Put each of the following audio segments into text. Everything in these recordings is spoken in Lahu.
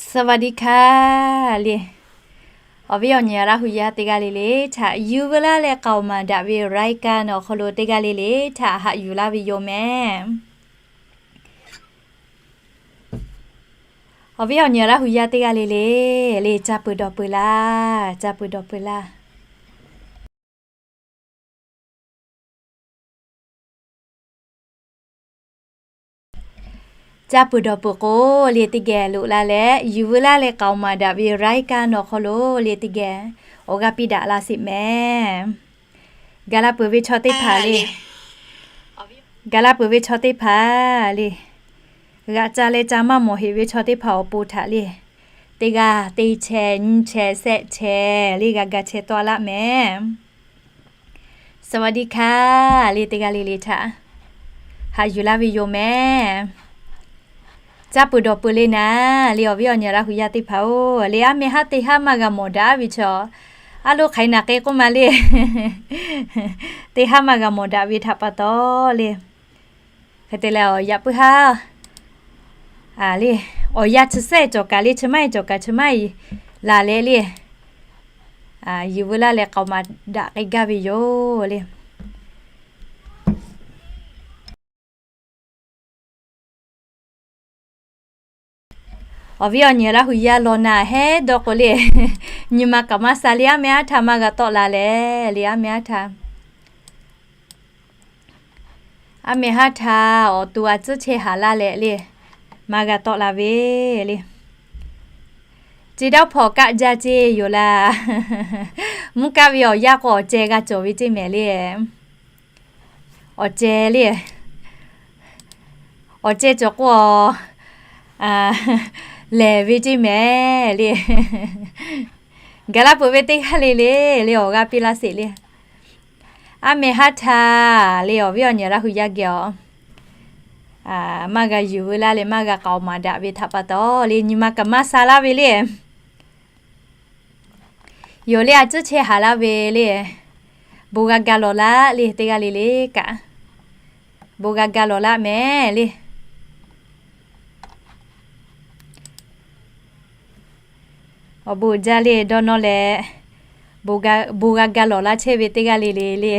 สวัสดีค่ะ le. Awˬ viˉ awˬ nyi Laˇ hu yaˇ teˇ g'aˇ le le htaꞈ yuˬ veu laˇ leh k'aoˍ maˍ daꞈ ve รายการ awˬ hk'aw lo teˇ g'aˇ le le htaꞈ haꞈ yuˬ laˇ ve yoˬ mehˍ. Awˬ viˉ awˬ nyi Laˇ hu yaˇ teˇ g'aˇ le le, le ca peuˬ dawˬ peuˬ laˇ, ca peuˬ dawˬ peuˬ laˇ. Ca peuˬ dawˬ peuˬ k'o, le teˇ geh loꞈ la leh yuˬ veu laˇ leh k'aoˍ maˍ daꞈ ve รายการ awˬ hk'aw lo le teˇ geh awˬ g'aˇ piˇ daꞈ la sheˍ mehˍ. Gaˬ la peuˬ ve chaw teˇ hpaˍ le, gaˬ la peuˬ ve chaw teˇ hpaˍ le, g'aꞈ ca leh ca maˇ mawˬ heꞈ ve chaw teˇ hpaˍ awˬ pon htaꞈ le, teˇ g'aˇ teˇ chehˇ nyiˇ chehˇ shehˆ chehˇ le g'a ga chehˇ tawˆ laˇ mehˍ. สวัสดีค่ะ le teˇ g'aˇ le le htaꞈ haꞈ yuˬ laˇ ve yoˬ mehˍ. Ca peuˬ dawˬ peuˬ le naˍ, le awˬ viˉ awˬ nyi Laˇ hu yaˇ teˇ hpaˍ-oˬ, le aˉ meh haˉ teˇ haˉ maˇ g'a mawˬ daꞈ ve chaw, aˉ loˉ hk'aˬ hk'e naˬ k'e k'oˆ ma le, teˇ haˉ maˇ g'a mawˬ daꞈ ve htaꞈ pa taw le, hk'e te leh awˬ yaꞈ puiˉ haˉ le, awˬ yanˇ chi sehˉ cawˬ kaꞈ le, chi maˇ heˆ cawˬ kaꞈ chi maˇ heˆ laˬ leh le, yuˬ veu laˇ leh k'aoˍ maˍ daꞈ k'ai gaˇ ve yoˬ le. Awˬ viˉ awˬ nyi Laˇ hu yaˇ law naˍ heˉ dawˇ k'o le, nyi ma kaꞈ maˇ sha le, aˉ meh haˉ htaˇ maˇ g'a tawˆ la leh le, aˉ meh haˉ htaˇ, aˉ meh haˉ htaˇ awˬ to a tcuhˉ chehˇ haˍ laˇ leh le, maˇ g'a tawˆ la ve le. Chi dawˇ hpawˇ kaˆ jaˇ ceˇ yoˬ laˇ. Mvuhˇ kaˆ ve awˬ yanˇ k'o awˬ ceh g'a cawˬ ve ceˇ mehˍ le. Awˬ ceh le, awˬ ceh cawˬ k'o lehˬ ve ceˇ mehˍ le. Gaˬ la peuˬ ve teˇ g'aˇ le le, le awˬ g'aˇ piˇ laˇ sheˍ le. Aˉ meh haˉ htaˇ le awˬ viˉ awˬ nyi Laˇ hu yaˇ geh awˬ, maˇ g'a yuˬ veu laˇ leh maˇ g'a k'aoˍ maˍ daꞈ ve htaꞈ pa taw le, nyi ma kaꞈ maˇ sha laˇ ve le. Yoˬ le, a tcuhˉ chehˇ haˍ laˇ ve le. Bon g'a ga lawˬ laˇ le, teˇ g'aˇ le le kaꞈ, bon g'a ga lawˬ laˇ mehˍ le. Awˬ bon uiˍ jaˇ le, dawˇ nawˇ leh bon g'a ga lawˬ laˇ chehˇ ve teˇ g'aˇ le le le.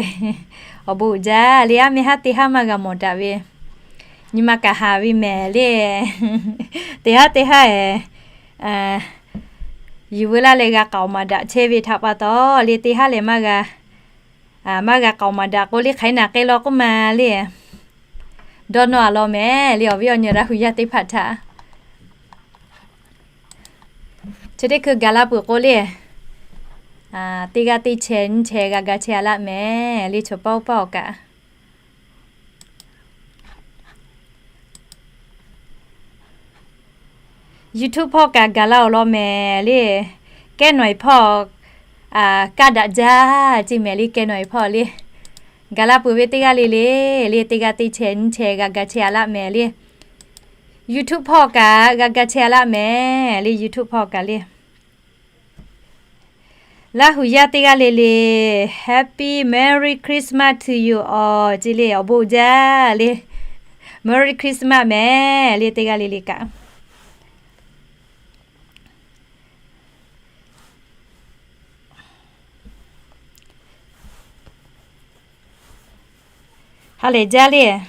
Awˬ bon uiˍ jaˇ le, aˉ meh haˉ teˇ haˉ maˇ g'a mawˬ daꞈ ve, nyi ma kaꞈ haˍ ve mehˍ le. Teˇ haˉ teˇ haˉ yuˬ veu laˇ leh g'a k'aoˍ maˍ daꞈ chehˇ ve htaꞈ pa taw le, teˇ haˉ lehˬ maˇ g'a, maˇ g'a k'aoˍ maˍ daꞈ k'o le, hk'aˬ hk'e naˬ k'e law k'oˆ ma le. Dawˇ nawˇ a law mehˍ le, awˬ viˉ awˬ nyi Laˇ hu yaˇ teˇ hpaˍ htaꞈ chi teˇ hkui gaˬ la peuˬ k'o le, teˇ g'aˇ teˇ chehˇ nyiˇ chehˇ g'a ga chehˇ a laˇ mehˍ le, chaw paˇ oˇ paˇ awˬ kaꞈ. YouTube hpawˇ kaꞈ gaˬ la awˬ lawn mehˍ le. Kehˉ nawˬ e hpawˇ kaˇ daꞈ jaˇ ceˇ mehˍ le, kehˉ nawˬ e hpawˇ le. Gaˬ la peuˬ ve teˇ g'aˇ le le, le teˇ g'aˇ teˇ chehˇ nyiˇ chehˇ g'a ga chehˇ a laˇ mehˍ le. YouTube hpawˇ kaꞈ g'a ga chehˇ a laˇ mehˍ le, YouTube hpawˇ kaꞈ le. Laˇ hu yaˇ teˇ g'aˇ le le, Happy Merry Christmas to you all ceˇ le, awˬ bon uiˍ jaˇ le. Merry Christmas mehˍ le, teˇ g'aˇ le le kaꞈ. Ha lehˬ jaˇ le.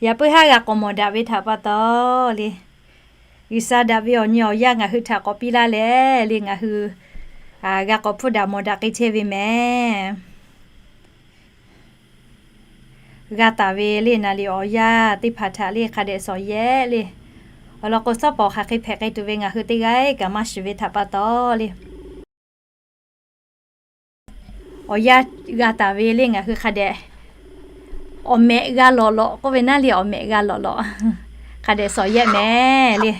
Yaꞈ puiˉ haˉ g'a k'awꞈ mawˬ daꞈ ve htaꞈ pa taw le, G'uiˬsha daꞈ ve awˬ nyi awˬ yaˇ ngaˬ hui htaꞈ k'awꞈ piˇ laˇ leh le, ngaˬ hui g'a k'awꞈ hpfuhˇ daꞈ mawˬ daꞈ k'ai chehˇ ve mehˍ. G'a taˍ ve le, naˍ liꞈ awˬ yaˇ teˇ hpaˍ htaꞈ le hk'a dehꞈ shawˍ yehˆ le. Awˬ lawn k'o, shawˉ pawˍ hk'aˬ hk'e hpehꞈ k'ai tuˬ ve ngaˬ hui teˇ g'aˇ kaꞈ maˇ shiˍ ve htaꞈ pa taw le, awˬ yaˇ g'a taˍ ve le, ngaˬ hui hk'a dehꞈ awˬ mehꞈ g'a lawꞈ lawꞈ k'oˆ ve naˉ le, awˬ mehꞈ g'a lawꞈ lawꞈ hk'a dehꞈ shawˍ yehˆ mehˍ le.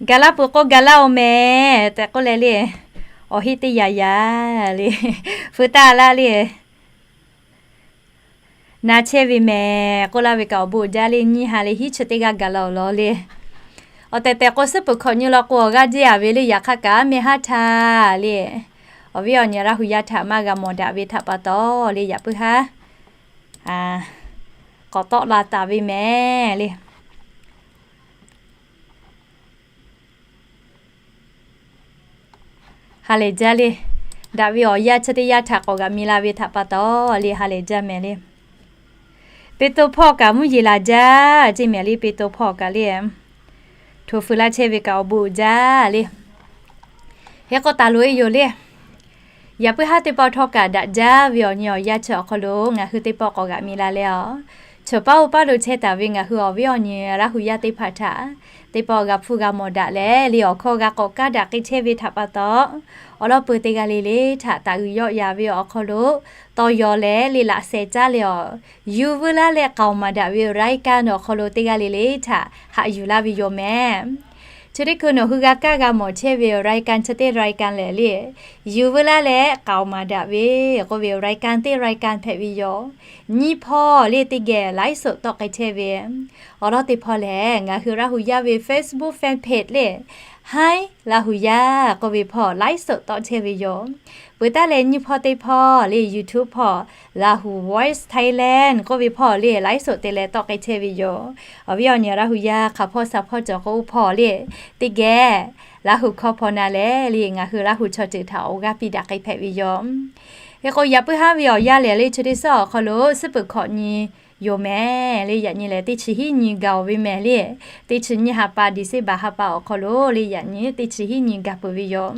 Gaˬ laˇ peuˬ k'o gaˬ laˇ oˬ mehˍ tehꞈ k'oˆ leh le, awˬ heˆ teˇ yaꞈ yaꞈ le, feu taˇ laˇ le. Na chehˇ ve mehˍ k'oˆ laˇ ve kaꞈ awˬ bon uiˍ jaˇ le, nyiˇ ha leh hiˉ chi teˇ g'aˇ gaˬ la awˬ lawn le. Awˬ tehˬ tehˬ k'o, suhˉ peuˬ hkawꞈ nyi law k'o awˬ g'aˇ jeˇ a ve le, yaꞈ hk'aˇ kaꞈ aˉ meh haˉ htaˇ le, Awˬ viˉ awˬ nyi Laˇ hu yaˇ htaꞈ maˇ g'a mawˬ daꞈ ve htaꞈ pa taw le, yaꞈ puiˉ haˉ k'awꞈ tawˆ la taˍ ve mehˍ le. Ha lehˬ jaˇ le. Daꞈ ve awˬ yanˇ chi teˇ yanˇ htaꞈ k'awꞈ g'aꞈ mi la ve htaꞈ pa taw le, ha lehˬ jaˇ mehˍ le. Peˇtawˇ hpawˇ kaꞈ mvuhˇ yeˬ laˬ jaˇ ceˇ mehˍ le. Peˇtawˇ hpawˇ kaꞈ le, hto feu laˇ chehˇ ve kaꞈ awˬ bon uiˍ jaˇ le. Hk'e k'o taˍ loꞈ e yoˬ le. Yaꞈ puiˉ haˉ teˇ pawˆ htawˇ kaꞈ daꞈ jaˇ ve awˬ nyi awˬ yanˇ chi awˬ hk'aw lo ngaˬ hui teˇ pawˆ k'awꞈ g'aꞈ mi la leh a, chawˬ paˉ oˇ paˉ lo chehˇ taˍ ve ngaˬ hui awˬ viˉ awˬ nyi Laˇ hu yaˇ teˇ hpaˍ htaꞈ teˇ pawˆ g'a hpuˇ g'a mawˬ daꞈ leh le, awˬ hkawˇ g'a k'awꞈ kaˉ daꞈ k'ai chehˇ ve htaꞈ pa taw, awˬ lawn peuˬ teˇ g'aˇ le le htaꞈ taˍ g'uiˬ yawˆ ya ve awˬ hk'aw lo tawˇ yaw leh le laꞈ sheh caˉ leh awˬ, yuˬ veu laˇ leh k'aoˍ maˍ daꞈ ve รายการ awˬ hk'aw lo teˇ g'aˇ le le htaꞈ haꞈ yuˬ laˇ ve yoˬ mehˍ. Chi teˇ hkui nawˬ hui g'a kaˇ g'a mawˬ chehˇ ve รายการ chi teˇ รายการ lehˬ le, yuˬ veu laˇ leh k'aoˍ maˍ daꞈ ve k'oˆ ve รายการ teˇ รายการ hpehꞈ ve yoˬ. Nyiˇ hpawˇ le teˇ geh ไลฟ์สด tawˆ k'ai chehˇ ve. Awˬ lawn teˇ hpawˇ lehˬ ngaˬ hui Laˇ hu yaˇ ve Facebook fan page le, Hi Laˇ hu yaˇ k'oˆ ve hpawˇ ไลฟ์สด tawˆ chehˇ ve yoˬ. Peuˬ taˉ leh nyiˇ hpawˇ teˇ hpawˇ le YouTube hpawˇ Laˇ hu Voice Thailand k'oˆ ve hpawˇ le ไลฟ์สด te leh tawˆ k'ai chehˇ ve yoˬ. Awˬ viˉ awˬ nyi Laˇ hu yaˇ hk'aˬ hpawˇ shaˍ hpawˇ cawˬ k'o oˇ hpawˇ le teˇ geh Laˇ hu hkawˇ hpawˇ na leh le ngaˬ hui Laˇ hu chaw ceuˬ htaꞈ awˬ g'aˇ piˇ daꞈ k'ai hpehꞈ ve yoˬ. Hk'e k'o yaꞈ puiˉ haˉ ve awˬ yanˇ lehˬ le chi teˇ suhˉ awˬ hk'aw lo suhˉ peuˬ hkawꞈ nyi yoˬ mehˍ le. Yaꞈ nyi lehˬ teˇ chi hiˉ nyi gaˬ oˬ ve mehˍ le. Teˇ chi nyiˇ ha pa December ha pa awˬ hk'aw lo le yaꞈ nyi teˇ chi hiˉ nyi gaˬ peuˬ ve yoˬ.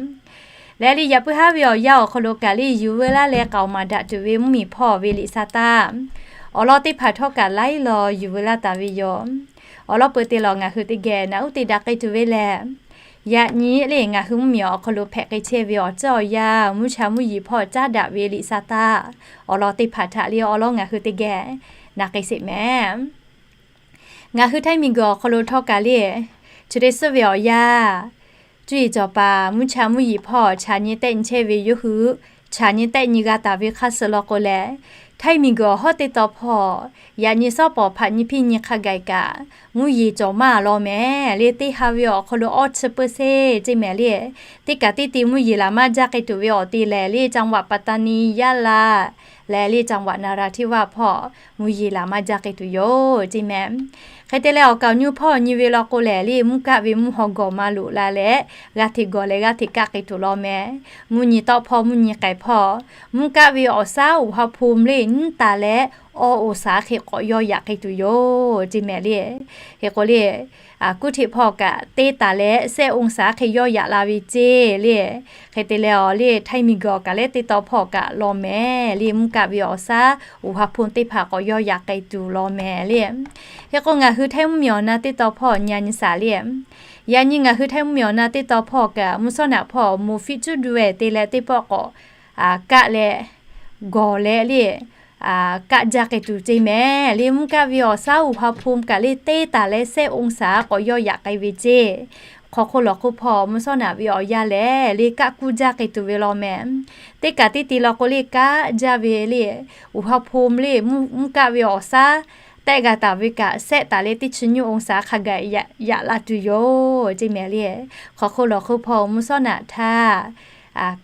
Leh le yaꞈ puiˉ haˉ ve awˬ yanˇ awˬ hk'aw lo kaꞈ le yuˬ veu laˇ leh k'aoˍ maˍ daꞈ tuˬ ve mvuhˇmiˬ hpawˇ ve liꞈ sa taˇ awˬ lawn teˇ hpaˍ htawˇ kaꞈ laiˉ law yuˬ veu laˇ taˍ ve yoˬ. Awˬ lawn peuˬ te lawˬ ngaˬ hui teˇ geh naꞈ uˉ te daꞈ k'ai tuˬ ve lehˬ, yaꞈ nyi le ngaˬ hui mvuhˇmiˬ awˬ hk'aw lo hpehꞈ k'ai chehˇ ve awˬ ceuˬ awˬ yanˇ mvuhˇ cha mvuhˇ yeˬ hpawˇ caˉ daꞈ ve liꞈ sa taˇ awˬ lawn teˇ hpaˍ htaꞈ le awˬ lawn ngaˬ hui teˇ geh na k'ai sheˍ mehˍ. Ngaˬ hui Htaiˇ miˬguiˬ awˬ hk'aw lo htawˇ kaꞈ le chi teˇ suhˉ ve awˬ yanˇ cuˇ yiˍ cawˬ paˍ mvuhˇ cha mvuhˇ yeˬ hpawˇ chaꞈ nyi tehˆ nyi chehˇ ve yawˇ hui chaꞈ nyi tehˆ nyi g'a taˍ ve hk'aˇ suh law k'o lehˬ, Htaiˇ miˬguiˬ awˬ hawˉ teˇ taw hpawˇ yaꞈ nyi sawˉ pawˍ hpaꞈ nyi hpiˇ nyi hk'a gaˬ kaꞈ mvuhˇ yeˬ cawˬ maˇ law mehˍ le. Teˇ ha ve awˬ hk'aw lo awˇ chi peuˬ seˍ ceˇ mehˍ le. Teˇ kaꞈ teˇ te mvuhˇ yeˬ laˬ maˇ jaˇ k'ai tuˬ ve awˬ te lehˬ le จังหวัดปัตตานี ยะลา leh le จังหวัดนราธิวาส hpawˇ mvuhˇ yeˬ laˬ maˇ jaˇ k'ai tuˬ yoˬ ceˇ mehˍ. Hk'e te leh awˬ kaˍ awˬ nyi hpawˇ nyi ve law k'o lehˬ le mvuhˇ kaˆ ve mvuhˇ haw gawˬ maˇ loꞈ la leh g'aˇ hteꞈ gawˬ leh g'aˇ hteꞈ kaˆ k'ai tuˬ law mehˍ. Mvuhˇ nyi tawˆ hpawˇ mvuhˇ nyi k'ehˬ hpawˇ mvuhˇ kaˆ ve awˬ shaˉ อุณหภูมิ le nyiˉ taˍ leh awˇ องศา hk'e k'awꞈ yawˇ yaꞈ k'ai tuˬ yoˬ ceˇ mehˍ le. Hk'e k'o le kuˇ hteꞈ hpawˇ kaꞈ teˇ taˍ leh shehˆ องศา hk'e yawˇ yaꞈ la ve ceˇ le. Hk'e te leh awˬ le Htaiˇ miˬguiˬ awˬ kaˍ lehˬ teˇ taw hpawˇ kaꞈ law mehˍ le mvuhˇ kaˆ ve awˬ shaˉ อุณหภูมิ teˇ hpaˍ k'awꞈ yawˇ yaꞈ k'ai tuˬ law mehˍ le. Hk'e k'o ngaˬ hui Htaiˇ mvuhˇmiˬ awˬ na teˇ taw hpawˇ nyi nyi shaˍ le. Yaꞈ nyi ngaˬ hui Htaiˇ mvuhˇmiˬ awˬ na teˇ taw hpawˇ kaꞈ mvuhˇ shawˉ naꞈ hpawˇ mvuhˇ fiˉ cuˉ du ve te leh teˇ pawˆ k'awꞈ kaˆ leh gawˬ leh le kaˆ jaˇ k'ai tuˬ ceˇ mehˍ le. Mvuhˇ kaˆ ve awˬ shaˉ อุณหภูมิ kaꞈ le teˇ taˍ leh shehˆ องศา k'awꞈ yawˇ yaꞈ k'ai ve ceˇ. Hk'aw hk'oˆ lawˬ hk'oˆ hpawˇ mvuhˇ shawˉ naꞈ ve awˬ yanˇ lehˬ le kaˆ kuˇ jaˇ k'ai tuˬ ve law mehˍ. Teˇ kaꞈ teˇ te law k'o le kaˆ jaˇ ve le อุณหภูมิ le mvuhˇ kaˆ ve awˬ shaˉ tehˆ g'a taˍ ve kaꞈ shehˆ taˍ leh teˇ chi nyiˇ องศา hk'a gaˬ yaꞈ la tuˬ yoˬ ceˇ mehˍ le. Hk'aw hk'oˆ lawˬ hk'oˆ hpawˇ mvuhˇ shawˉ naꞈ htaˇ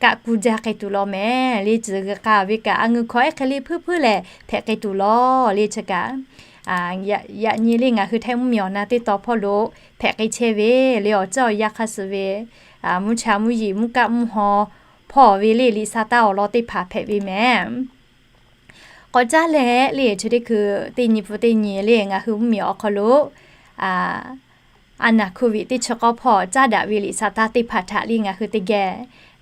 kaˆ kuˇ jaˇ k'ai tuˬ law mehˍ le. Tcuh g'uiˬ k'a ve kaꞈ a ngeu hkawˇ ehˉ hk'e le hpuiˇ hpuiˇ lehˬ hpehꞈ k'ai tuˬ law le chi kaꞈ yaꞈ nyi le ngaˬ hui Htaiˇ mvuhˇmiˬ awˬ na teˇ taw hpawˇ lo hpehꞈ k'ai chehˇ ve le awˬ ceuˬ awˬ yanˇ hk'aˇ suh ve mvuhˇ cha mvuhˇ yeˬ mvuhˇ kaˆ mvuhˇ haw hpawˇ ve le liꞈ sa taˇ awˬ lawn teˇ hpaˍ hpehꞈ ve mehˍ. K'awꞈ caˉ leh le chi teˇ hkui teˇ nyi pun teˇ nyi le ngaˬ hui mvuhˇmiˬ awˬ hk'aw lo a naˍ โควิด teˇ chi k'awˇ hpawˇ caˉ daꞈ ve liꞈ sa taˇ teˇ hpaˍ htaꞈ le ngaˬ hui teˇ geh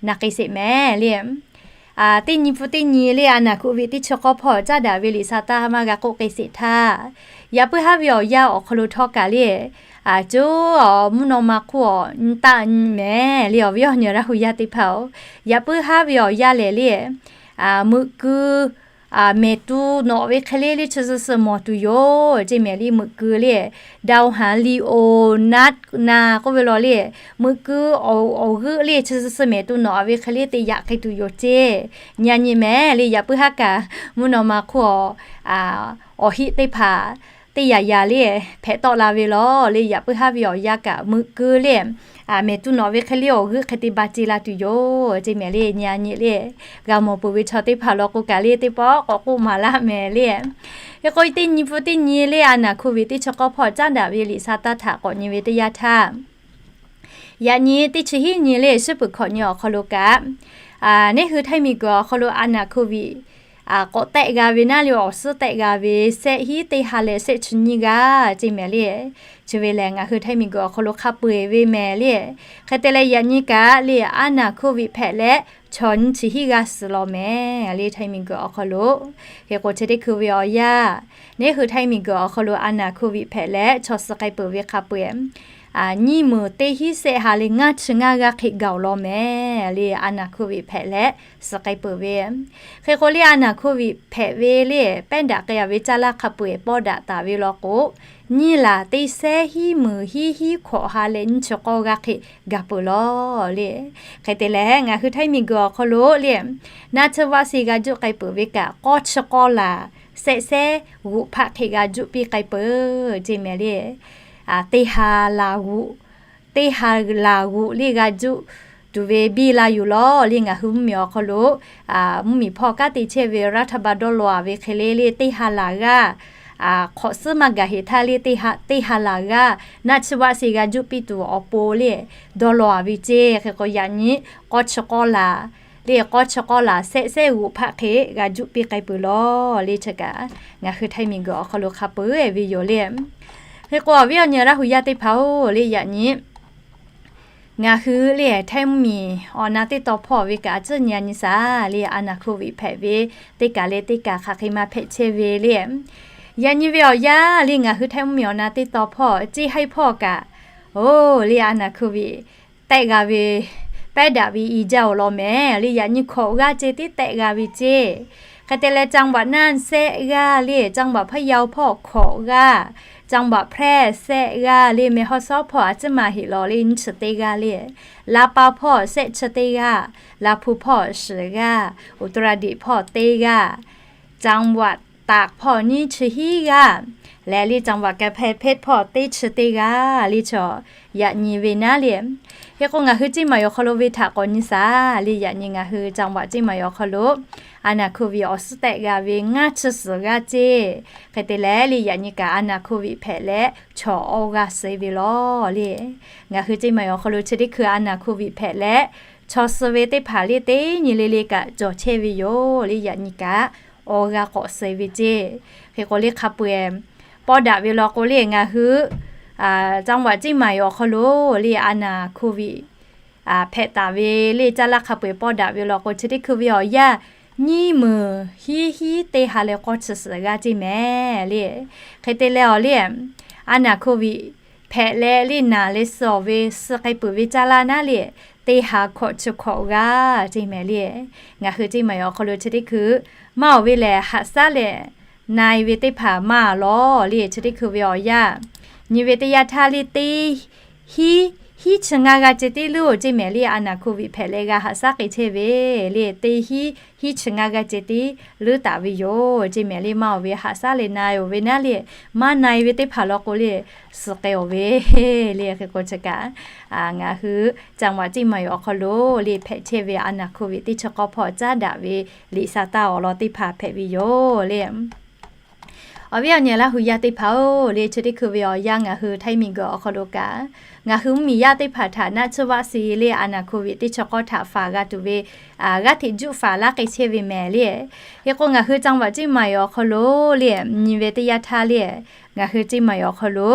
na k'ai sheˍ mehˍ le. Teˇ nyi pun teˇ nyi le a naˍ โควิด teˇ chi k'awˇ hpawˇ caˉ daꞈ ve liꞈ sa taˇ maˇ g'a k'oˆ k'ai sheˍ htaˇ, yaꞈ puiˉ haˉ ve awˬ yanˇ awˬ hk'aw lo htawˇ kaꞈ le, a co mvuhˇ naw ma hk'oˆ awˬ nyi taˆ nyi mehˍ le awˬ viˉ awˬ nyi Laˇ hu yaˇ teˇ hpaˍ-oˬ, yaꞈ puiˉ haˉ ve awˬ yanˇ lehˬ le meuꞈ keu mehˍ tu nawꞈ ve hk'e le le chi suh suh mawˬ tuˬ yoˬ ceˇ mehˍ le. Meuꞈ keu le ดาวหาง Leo นักนา k'oˆ ve law le, meuꞈ keu awˬ g'euˆ le chi suh suh mehˍ tu nawꞈ ve hk'e le te yaꞈ k'ai tuˬ yoˬ ceˇ. Nyi a nyi mehˍ le yaꞈ puiˉ haˉ kaꞈ mvuhˇ naw ma hk'oˆ awˬ hiˆ teˇ hpaˍ teˇ yanˇ yanˇ le hpehꞈ tawˆ la ve lawˬ le. Yaꞈ puiˉ haˉ ve awˬ yanˇ kaꞈ meuꞈ keu le, mehˍ tuˇ nawꞈ ve hk'e le awˬ g'euˆ hk'e te ba ce la tuˬ yoˬ ceˇ mehˍ le. Nyi a nyi le g'a mawˬ peuˬ ve chaw teˇ hpaˍ law k'o kaꞈ le teˇ pawˆ k'awꞈ k'oˆ maˍ laˇ mehˍ le. Hk'e k'o teˇ nyi pfuhˇ teˇ nyi le a naˍ hkoˇ viꞈ teˇ chi k'awˇ hpawˇ caˉ daꞈ ve liꞈ sa taˇ htaꞈ k'awꞈ nyi ve teˇ yanˇ htaˇ, yaꞈ nyi teˇ chi hiˉ nyi le shiˉ peuˬ hkawꞈ nyi awˬ hk'aw lo kaꞈ, neˇ hui htaiˇ miˬguiˬ awˬ hk'aw lo a naˍ hkoˇ viꞈ k'awꞈ tehˆ g'a ve naˉ le awˬ suhˉ tehˆ g'a ve, shehˆ hiˉ teˇ ha leh shehˆ chi nyiˇ g'aˇ ceˇ mehˍ le. Chi ve lehˬ ngaˬ hui htaiˇ miˬguiˬ awˬ hk'aw lo hk'a peu eˬ ve mehˍ le. Hk'e te leh yaꞈ nyi kaꞈ le a naˍ hkoˇ viꞈ hpehꞈ leh chaw nyiˇ chi hiˉ g'aˇ suhˍ law mehˍ le htaiˇ miˬguiˬ awˬ hk'aw lo. Hk'e k'o chi teˇ hkui ve awˬ yanˇ, neˇ hui htaiˇ miˬguiˬ awˬ hk'aw lo a naˍ hkoˇ viꞈ hpehꞈ leh chaw suhˍ k'ai peuˬ ve hk'a peu eˬ nyiˇ meunˍ teˇ hiˉ shehˆ ha leh ngaˇ chi ngaˇ g'aˇ hk'e gaˬ law mehˍ le a naˍ hkoˇ viꞈ hpehꞈ leh suhˍ k'ai peuˬ ve. Hk'e k'o le a naˍ hkoˇ viꞈ hpehꞈ ve le pehˉ daꞈ k'ai a ve caˇ laˇ hk'a peu eˬ pawˇ daꞈ taˍ ve law k'o, nyiˇ laˬ teˇ shehˉ hiˉ meunˍ hiˉ hiˉ hkawꞈ ha leh nyiˇ chi k'awˇ g'aˇ hk'e gaˬ peuˬ law le. Hk'e te leh ngaˬ hui htaiˇ miˬguiˬ awˬ hk'aw lo le naˆ tsuhˇ vaˆ shi g'a juˆ k'ai peuˬ ve kaꞈ k'awˇ chi k'awˇ laˬ shehˆ shehˉ g'oꞈ hpaˆ hk'e g'a juˆ piˇ k'ai peuˬ ceˇ mehˍ le. Teˇ ha laˬ g'oꞈ, teˇ ha laˬ g'oꞈ le g'a juˆ tuˬ ve biˇ la yuˬ law le ngaˬ hui mvuhˇmiˬ awˬ hk'aw lo mvuhˇmiˬ hpawˇ kanˉ te chehˇ ve รัฐบาล dawˇ law a ve hk'e le le teˇ ha laˬ g'aˇ hk'awꞈ suhˉ maˇ gaˬ heˍ htaˇ le teˇ ha laˬ g'aˇ naˆ tsuhˇ vaˆ shi g'a juˆ piˇ tuˬ awˬ pon le dawˇ law a ve ceˇ. Hk'e k'o yaꞈ nyi k'awˇ chi k'awˇ laˬ le k'awˇ chi k'awˇ laˬ shehˆ shehˉ g'oꞈ hpaˆ hk'e g'a juˆ piˇ k'ai peuˬ law le chi kaꞈ ngaˬ hui htaiˇ miˬguiˬ awˬ hk'aw lo hk'a peu eˬ ve yoˬ le. Hk'e k'o awˬ viˉ awˬ nyi Laˇ hu yaˇ teˇ hpaˍ-oˬ le yaꞈ nyi ngaˬ hui le htaiˇ mvuhˇmiˬ awˬ na teˇ taw hpawˇ ve kaꞈ a ciˉ nyi a nyi shaˍ le a naˍ hkoˇ viꞈ hpehꞈ ve teˇ kaˬ leh teˇ kaˬ hk'aˬ hk'e maˇ hpehꞈ chehˇ ve le. Yaꞈ nyi ve awˬ yanˇ le ngaˬ hui htaiˇ mvuhˇmiˬ awˬ na teˇ taw hpawˇ ceˇ haiˉ hpawˇ kaꞈ, oˬ le a naˍ hkoˇ viꞈ tehˆ g'a ve pehˉ daꞈ ve i jaˇ-oˬ law mehˍ le. Yaꞈ nyi hkawꞈ g'aˇ ceh tiˉ tehˆ g'a ve ceˇ. Hk'e te leh จังหวัดน่าน shehˆ g'aˇ le, จังหวัดพะเยา hpawˇ hkawꞈ g'aˇ, จังหวัดแพร่ shehˆ g'aˇ le, แม่ฮ่องสอน hpawˇ a ciˉ maˇ heˆ law le nyiˇ chi teˇ g'aˇ le, ลำปาง hpawˇ shehˆ chi teˇ g'aˇ, ลำพูน hpawˇ shiˍ g'aˇ, อุตรดิตถ์ hpawˇ teˇ g'aˇ, จังหวัดตาก hpawˇ nyiˇ chi hiˉ g'aˇ, leh le จังหวัดกำแพงเพชร hpawˇ teˇ chi teˇ g'aˇ le chaw yaꞈ nyi ve naˉ le. Hk'e k'o ngaˬ hui ceˇ maˍ awˬ hk'aw lo ve htaꞈ k'awꞈ nyi shaˍ le. Yaꞈ nyi ngaˬ hui จังหวัด ceˇ maˍ awˬ hk'aw lo a naˍ hkoˇ viꞈ awˬ suhˉ tehˆ g'a ve ngaˇ chi suhˍ g'aˇ ceˇ. Hk'e te leh le yaꞈ nyi kaꞈ a naˍ hkoˇ viꞈ hpehꞈ leh chaw awˇ g'aˇ suh ve law le. Ngaˬ hui ceˇ maˍ awˬ hk'aw lo chi teˇ hkui a naˍ hkoˇ viꞈ hpehꞈ leh chaw suh ve teˇ hpaˍ le teˇ nyi le le kaꞈ cawˬ chehˇ ve yoˬ le. Yaꞈ nyi kaꞈ awˇ g'aˇ k'awꞈ suh ve ceˇ. Hk'e k'o le hk'a peu eˬ pawˇ daꞈ ve law k'o le ngaˬ hui จังหวัด ceˇ maˍ awˬ hk'aw lo le a naˍ hkoˇ viꞈ hpehꞈ taˍ ve le caˇ laˇ hk'a peu eˬ pawˇ daꞈ ve law k'o chi teˇ hkui ve awˬ yanˇ nyiˇ meunˍ hiˉ hiˉ teˇ ha leh k'awˇ chi suhˍ g'aˇ ceˇ mehˍ le. Hk'e te leh awˬ le a naˍ hkoˇ viꞈ hpehꞈ leh le naˍ leh suh ve suh k'ai peuˬ ve caˇ laˇ naˉ le teˇ ha hkawꞈ chi hkawꞈ g'aˇ ceˇ mehˍ le. Ngaˬ hui ceˇ maˍ awˬ hk'aw lo chi teˇ hkui maˇ oˬ ve lehˬ haꞈ shaˉ leh na e ve teˇ hpaˍ maˇ lawˬ le. Chi teˇ hkui ve awˬ yanˇ nyi ve teˇ yanˇ htaˇ le teˇ hiˉ hiˉ chi ngaˇ g'aˇ ceh tiˉ leuˉ-oˬ ceˇ mehˍ le. A naˍ hkoˇ viꞈ hpehꞈ leh g'a haꞈ shaˉ k'ai chehˇ ve le teˇ hiˉ hiˉ chi ngaˇ g'aˇ ceh tiˉ leuˉ taˍ ve yoˬ ceˇ mehˍ le. Maˇ oˬ ve haꞈ shaˉ leh na e oˬ ve naˉ le maˇ na e ve teˇ hpaˍ law k'o le suh k'ai oˬ ve le. Hk'e k'o chi kaꞈ ngaˬ hui จังหวัด ceˇ maˍ awˬ hk'aw lo le hpehꞈ chehˇ ve a naˍ hkoˇ viꞈ teˇ chi k'awˇ hpawˇ caˉ daꞈ ve liꞈ sa taˇ awˬ lawn teˇ hpaˍ hpehꞈ ve yoˬ le. Awˬ viˉ awˬ nyi Laˇ hu yaˇ teˇ hpaˍ-oˬ le chi teˇ hkui ve awˬ yanˇ ngaˬ hui htaiˇ miˬguiˬ awˬ hk'aw lo kaꞈ ngaˬ hui mvuhˇmiˬ yaˇ teˇ hpaˍ htaꞈ naˆ tsuhˇ vaˆ shi le a naˍ hkoˇ viꞈ teˇ chi k'awˇ htaꞈ faˍ g'a tuˬ ve g'aˇ hteꞈ juˆ faˍ laˇ k'ai chehˇ ve mehˍ le. Hk'e k'o ngaˬ hui จังหวัด ceˇ maˍ awˬ hk'aw lo le nyi ve teˇ yanˇ htaˇ le ngaˬ hui ceˇ maˍ awˬ hk'aw lo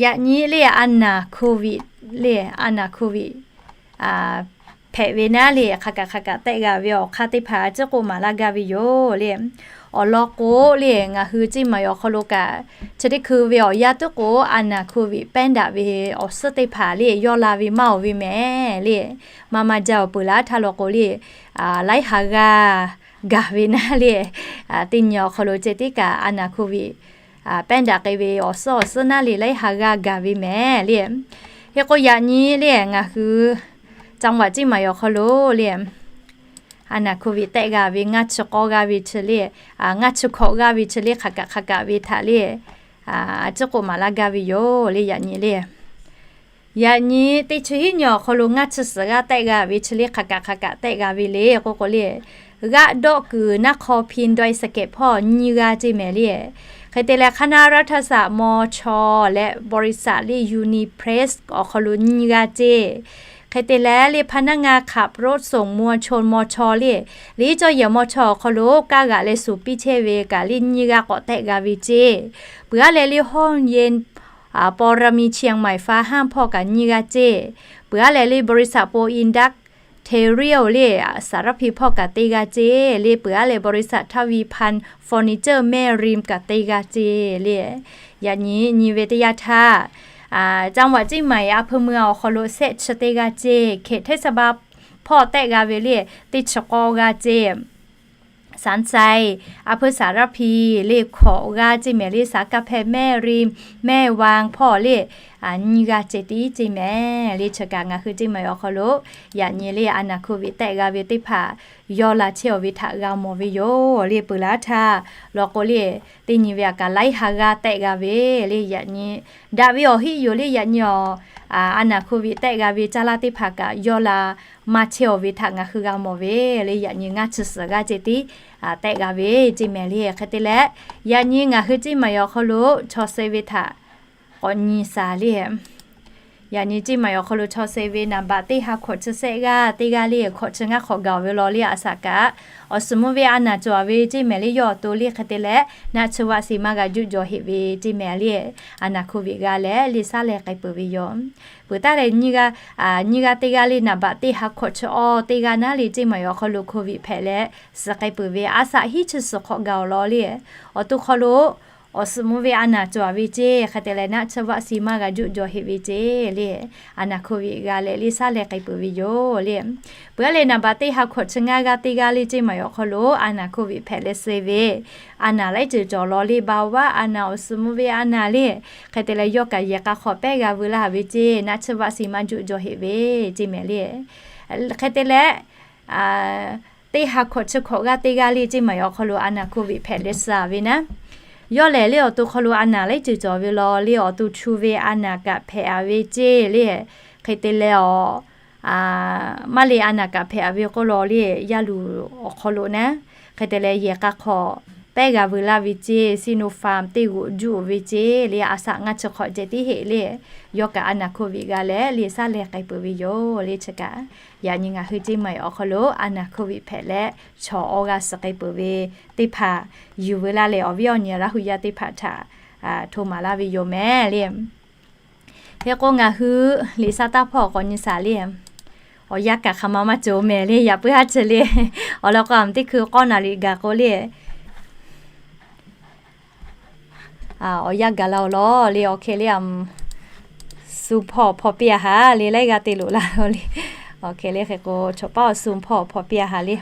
yaꞈ nyi le a naˍ hkoˇ viꞈ le a naˍ hkoˇ viꞈ hpehꞈ ve naˉ le hk'a kaꞈ hk'a kaꞈ tehˆ g'a ve awˬ hk'aˇ teˇ hpaˍ a ciˉ k'oˆ maˍ laˇ gaˇ ve yoˬ le. Awˬ lawn k'o le ngaˬ hui ceˇ maˍ awˬ hk'aw lo kaꞈ chi teˇ hkui ve awˬ yanˇ tuˉ k'o a naˍ hkoˇ viꞈ pehˉ daꞈ ve awˬ suhˉ teˇ hpaˍ le yawˇ la ve maˇ oˬ ve mehˍ le. Maˇ maˇ jaˇ awˬ peuˬ laˇ htaˇ law k'o le laiˉ ha g'aˇ gaˬ ve naˉ le. Teˇ nyi awˬ hk'aw lo ceh tiˉ kaꞈ a naˍ hkoˇ viꞈ pehˉ daꞈ k'ai ve awˬ suhˉ awˬ suhˉ naˉ le laiˉ ha g'aˇ gaˬ ve mehˍ le. Hk'e k'o yaꞈ nyi le ngaˬ hui จังหวัด ceˇ maˍ awˬ hk'aw lo le a naˍ hkoˇ viꞈ tehˆ g'a ve ngaˇ chi k'awˇ g'aˇ ve chi le ngaˇ chi hkawꞈ g'aˇ ve chi le hk'a kaꞈ hk'a kaꞈ ve htaꞈ le a ciˉ k'oˆ maˍ laˇ gaˇ ve yoˬ le. Yaꞈ nyi le, yaꞈ nyi teˇ chi hiˉ nyi awˬ hk'aw lo ngaˇ chi suhˍ g'aˇ tehˆ g'a ve chi le, hk'aˬ kaꞈ hk'aˬ kaꞈ tehˆ g'a ve le k'oˆ k'o le, g'aˆ dawˆ kuiˬ naˆ hk'aw พิมพ์ ดอยสะเก็ด hpawˇ nyiˇ g'aˇ ceˇ mehˍ le. Hk'e te leh คณะรัฐศาสตร์ มช leh บริษัท le Unipress awˬ hk'aw lo nyiˇ g'aˇ ceˇ. Hk'e te leh le พนักงานขับรถส่งมวลชน มช le, le cawˇ yehˬ มช awˬ hk'aw lo kaˇ g'aꞈ leh suˍ piˇ chehˇ ve kaꞈ le nyiˇ g'aˇ k'awꞈ tehˆ g'a ve ceˇ. Peuˬ aˉ leh le ห้องเย็น ปรมี เชียงใหม่ ฟ้าห้าม hpawˇ kaꞈ nyiˇ g'aˇ ceˇ. Peuˬ aˉ leh le บริษัท โปรอินดัสเทเรียล le สารพี hpawˇ kaꞈ teˇ g'aˇ ceˇ le. Peuˬ aˉ leh บริษัท ทวีพันธ์ เฟอร์นิเจอร์ แม่ริม kaꞈ teˇ g'aˇ ceˇ le. Yaꞈ nyi nyi ve teˇ yanˇ htaˇ, จังหวัดเชียงใหม่ อำเภอเมือง awˬ hk'aw lo shehˆ chi teˇ g'aˇ ceˇ. เขตเทศบาล hpawˇ tehˆ g'a ve le teˇ chi k'awˇ g'aˇ ceˇ. สามชัย อำเภอสารพี le hkawꞈ g'aˇ ceˇ mehˍ le. สารกำแพง แม่ริม แม่วาง hpawˇ le nyiˇ g'aˇ ceh tiˉ ceˇ mehˍ le. Chi kaꞈ ngaˬ hui Chiang Mai awˬ hk'aw lo yaꞈ nyi le a naˍ โควิด tehˆ g'a ve teˇ hpaˍ yawˇ la chehˇ-oˬ ve htaꞈ g'a mawˬ ve yoˬ le. Peuˬ laˇ htaˇ law k'o le, teˇ nyi ve aꞈ kaꞈ laiˉ ha g'aˇ tehˆ g'a ve le. Yaꞈ nyi daꞈ ve awˬ hiˆ yoˬ le. Yaꞈ nyi awˬ a naˍ โควิด tehˆ g'a ve caˇ lanˇ teˇ hpaˍ kaꞈ yawˇ la maˇ chehˇ-oˬ ve htaꞈ ngaˬ hui g'a mawˬ ve le. Yaꞈ nyi ngaˇ chi suhˍ g'aˇ ceh tiˉ tehˆ g'a ve ceˇ mehˍ le. Hk'e te leh yaꞈ nyi ngaˬ hui Chiang Mai awˬ hk'aw lo chaw suh ve htaꞈ k'awꞈ nyi shaˍ le. Yaꞈ nyi Chiang Mai awˬ hk'aw lo chaw suh ve นามบัตร teˇ ha hkawꞈ chi shehˆ g'aˇ teˇ g'aˇ le hkawꞈ chi ngaˇ hk'awꞈ gaˬ-oˬ ve law le. A shaꞈ kaꞈ awˬ suhˍ mvuh ve a naˍ cawˬ ve ceˇ mehˍ le. Yawˇ awˬ to le hk'e te leh naˆ chi vaˆ si maˇ g'a juˆ jaw heꞈ ve ceˇ mehˍ le. A naˍ โควิด g'a leh le saˉ leh k'ai peuˬ ve yoˬ. Peuˬ taˉ leh nyiˇ g'aˇ teˇ g'aˇ le นามบัตร teˇ ha hkawꞈ chi awˇ teˇ g'aˇ naˉ le Chiang Mai awˬ hk'aw lo โควิด hpehꞈ leh suhˍ k'ai peuˬ ve a shaꞈ hiˉ chi suhˍ hk'awꞈ gaˬ-oˬ law le. Awˬ to hk'aw lo awˬ suhˍ mvuh ve a naˍ cawˬ ve ceˇ hk'e te leh naˆ chi vaˆ si maˇ g'a juˆ jaw heꞈ ve ceˇ le. A naˍ โควิด g'a leh le saˉ leh k'ai peuˬ ve yoˬ le. Peuˬ aˉ leh นามบัตร teˇ ha hkawꞈ chi ngaˇ g'aˇ teˇ g'aˇ le Chiang Mai awˬ hk'aw lo a naˍ โควิด hpehꞈ leh suh ve a naˍ laiˉ ceuˬ cawˬ law le. เบาหวาน a naˍ, awˬ suhˍ mvuh ve a naˍ le hk'e te leh yawˇ kaꞈ yehˬ k'a hk'awꞈ pehˉ g'a veu laˇ ve ceˇ. Naˆ chi vaˆ si maˇ juˆ jaw heꞈ ve ceˇ mehˍ le. Hk'e te leh teˇ ha hkawꞈ chi hkawꞈ g'aˇ teˇ g'aˇ le Chiang Mai awˬ hk'aw lo a naˍ โควิด hpehꞈ leh suh ve naˉ, yawˇ lehˬ le awˬ to hk'aw lo a naˍ laiˉ ceuˬ cawˬ ve law le. Awˬ to chu ve a naˍ kaꞈ hpehꞈ-a ve ceˇ le. Hk'e te leh awˬ maˇ le a naˍ kaꞈ hpehꞈ-a ve k'oˆ law le, yaˇ luˬ awˬ hk'aw lo naˉ, hk'e te leh yehˬ k'a hk'awꞈ pehˉ g'a veu laˇ ve ceˇ. Sinopharm teˇ g'oꞈ juˆ-oˬ ve ceˇ le. A shaꞈ ngaˇ chi hk'awꞈ ceh tiˉ heˆ le. Yawˇ kaꞈ a naˍ โควิด g'a leh le saˉ leh k'ai peuˬ ve yoˬ le. Chi kaꞈ yaꞈ nyi ngaˬ hui Chiang Mai awˬ hk'aw lo a naˍ โควิด hpehꞈ leh chaw awˇ g'aˇ suhˍ k'ai peuˬ ve teˇ hpaˍ yuˬ veu laˇ leh awˬ viˉ awˬ nyi Laˇ hu yaˇ teˇ hpaˍ htaꞈ hto maˍ laˇ ve yoˬ mehˍ le. Hk'e k'o ngaˬ hui liꞈ sha taˇ hpawˇ k'awꞈ nyi shaˍ le. Awˬ yanˇ kaꞈ hk'aˬ ma maˇ cawˬ mehˍ le. Yaꞈ puiˉ haˉ chi le. Awˬ lawn k'o a teˇ hkui k'awˇ naˍ riˍ gaˬ k'o le, awˬ yanˇ gaˬ la-oˬ law le. Awˬ hk'e le a, suh hpawˇ hpawˇ piˇ-a haˍ le, laiˉ g'aˇ te loꞈ la-oˬ le. Awˬ hk'e le hk'e k'o chaw paˉ awˬ suh hpawˇ hpawˇ piˇ-a haˍ le.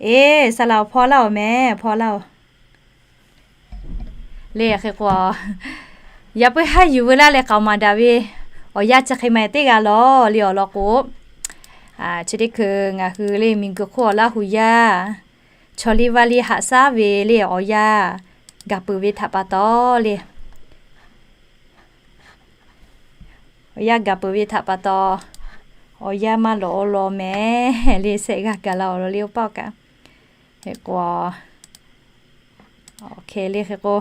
Eˬ, saˍ laꞈ-oˬ, hpaw laˇ-oˬ mehˍ, hpaw laˇ-oˬ. Le hk'e k'o, yaꞈ puiˉ haˉ yuˬ veu laˇ leh k'aoˍ maˍ daꞈ ve awˬ yanˇ chi hk'e ma teˇ g'aˇ law le. Awˬ lawn k'o, chi teˇ hkui ngaˬ hui le miˬguiˬ hk'oˆ awˬ Laˇ hu yaˇ chaw liˇ vaˇ liˇ haꞈ shaˉ ve le awˬ yanˇ gaˬ peuˬ ve htaꞈ pa taw le, awˬ yanˇ gaˬ peuˬ ve htaꞈ pa taw, awˬ yanˇ maˇ lawꞈ-o law mehˍ le. Shehˆ g'aˇ gaˬ la-oˬ law le, oˇ paˆ kaꞈ. Hk'e k'o, awˬ hk'e le hk'e k'o,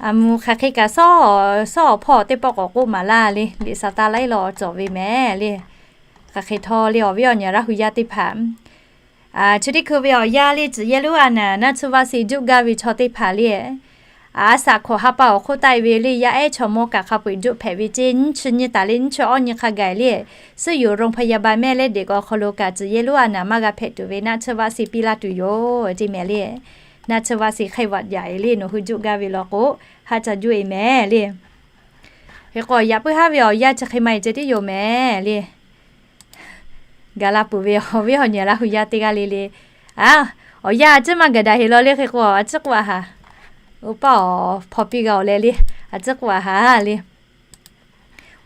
a mvuh hk'aˬ hk'e kaꞈ shawˉ, shawˉ awˬ hpawˇ teˇ pawˆ k'awꞈ k'oˆ maˍ laˇ le. Liꞈ sha taˇ laiˉ law cawˬ ve mehˍ le. Hk'aˬ hk'e htawˇ le awˬ viˉ awˬ nyi Laˇ hu yaˇ teˇ hpaˍ, Chi teˇ hkui ve awˬ yanˇ le, tcuh yehˇ lonˉ a naˍ naˆ tsuhˇ vaˆ si juˆ gaˇ ve chaw teˇ hpaˍ le, a shaꞈ hkawꞈ ha pa awˬ hk'oˆ taˆ e ve le, yaˇ ehˉ chaw mawˇ kaꞈ hk'a peu-eˬ juˆ hpehꞈ ve ceˇ, nyiˇ chi nyi taˍ le, nyiˇ chi awˇ nyi hk'a gaˬ le, suhˉ yoˬ โรงพยาบาล mehˆ leh deꞈ k'aw hk'aw lo kaꞈ tcuh yehˇ lonˉ a naˍ maˇ g'a hpehꞈ tuˬ ve naˆ tsuhˇ vaˆ si piˇ laˇ tuˬ yoˬ ceˇ mehˍ le. Naˆ tsuhˇ vaˆ si hk'e vaꞈ yaꞈ e le, nawˬ hui juˆ gaˇ ve law k'o, haˆ ca juˆ e mehˍ le. Hk'e k'o, yaꞈ puiˉ haˉ ve awˬ yanˇ chi hk'e ma e ceh tiˉ yoˬ mehˍ le. Gaˬ la peuˬ ve awˬ viˉ awˬ nyi Laˇ hu yaˇ teˇ g'aˇ le le, a, awˬ yanˇ a ciˉ maˇ gaˬ daꞈ heˍ law le. Hk'e k'o, a ciˉ k'oˆ a haˍ, oˇ paˆ awˬ hpaw piˇ g'a awˬ leh le, a ciˉ k'oˆ a haˍ le.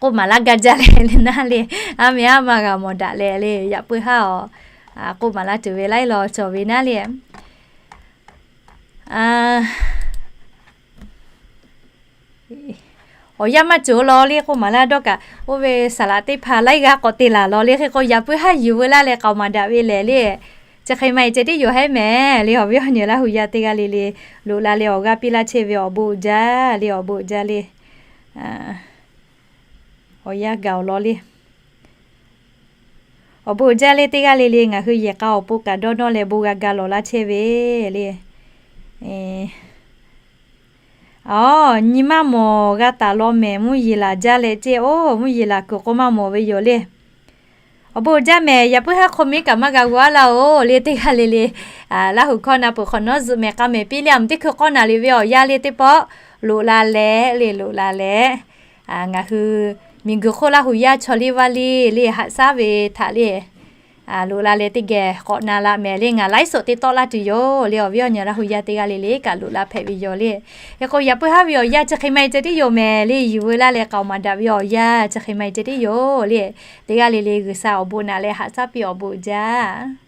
K'oˆ maˍ laˇ gaˇ jaˇ leh le naˉ le, a meh a ma g'a mawˬ daꞈ leh le, yaꞈ puiˉ haˉ awˬ, k'oˆ maˍ laˇ tuˬ ve laiˉ law cawˬ ve naˉ le. Awˬ yanˇ maˇ cawˬ law le k'oˆ maˍ laˇ dawˇ kaꞈ, oˇ ve saˍ laꞈ teˇ hpaˍ laiˉ g'aˇ k'awꞈ te laˬ law le. Hk'e k'o, yaꞈ puiˉ haˉ yuˬ veu laˇ leh k'aoˍ maˍ daꞈ ve lehˬ le. Chi hk'e ma e ceh tiˉ yoˬ hehˉ mehˍ le. Awˬ viˉ awˬ nyi Laˇ hu yaˇ teˇ g'aˇ le le, loꞈ la leh awˬ g'aˇ piˇ laˇ chehˇ ve awˬ bon uiˍ jaˇ le, awˬ bon uiˍ jaˇ le. Awˬ yanˇ gaˬ awˬ law le. Awˬ bon uiˍ jaˇ le teˇ g'aˇ le le, ngaˬ hui yehˬ k'a awˬ pon kaꞈ dawˇ nawˇ leh bon g'a ga lawˬ laˇ chehˇ ve le. Aˬ, nyi maˇ mawˬ g'a taˍ law mehˍ, mvuhˇ yeˬ laˬ jaˇ leh ceˇ oˬ, mvuhˇ yeˬ laˬ kuiˬ k'o maˇ mawˬ ve yoˬ le. Awˬ bon uiˍ jaˇ mehˍ, yaꞈ puiˉ haˉ hk'aw miˉ kaꞈ maˇ g'a g'aw a laˇ oˬ le teˇ g'aˇ le le. Laˇ hu hkawˇ na peuˬ hk'awꞈ nawˉ zuhꞈ mehˍ k'a mehˍ piˇ le, a mvuhˇ teˇ hkui k'awˇ naˍ riˍ ve awˬ yanˇ le teˇ pawˆ, loꞈ la leh le, loꞈ la leh, ngaˬ hui miˬguiˬ hk'oˆ Laˇ hu yaˇ chaw liˇ vaˇ liˇ le haꞈ shaˉ ve htaꞈ le, loꞈ la leh teˇ geh k'awꞈ na laꞈ mehˍ le. Ngaˬ laiˉ suhˍ te tawˆ laˇ tuˬ yoˬ le. Awˬ viˉ awˬ nyi Laˇ hu yaˇ teˇ g'aˇ le le kaꞈ loꞈ la hpehꞈ ve yoˬ le. Hk'e k'o, yaꞈ puiˉ haˉ ve awˬ yanˇ chi hk'e ma e ceh tiˉ yoˬ mehˍ le. Yuˬ veu laˇ leh k'aoˍ maˍ daꞈ ve awˬ yanˇ chi hk'e ma e ceh tiˉ yoˬ le. Teˇ g'aˇ le le G'uiˬsha awˬ bon naꞈ leh haꞈ shaˉ piˇ awˬ bon uiˍ jaˇ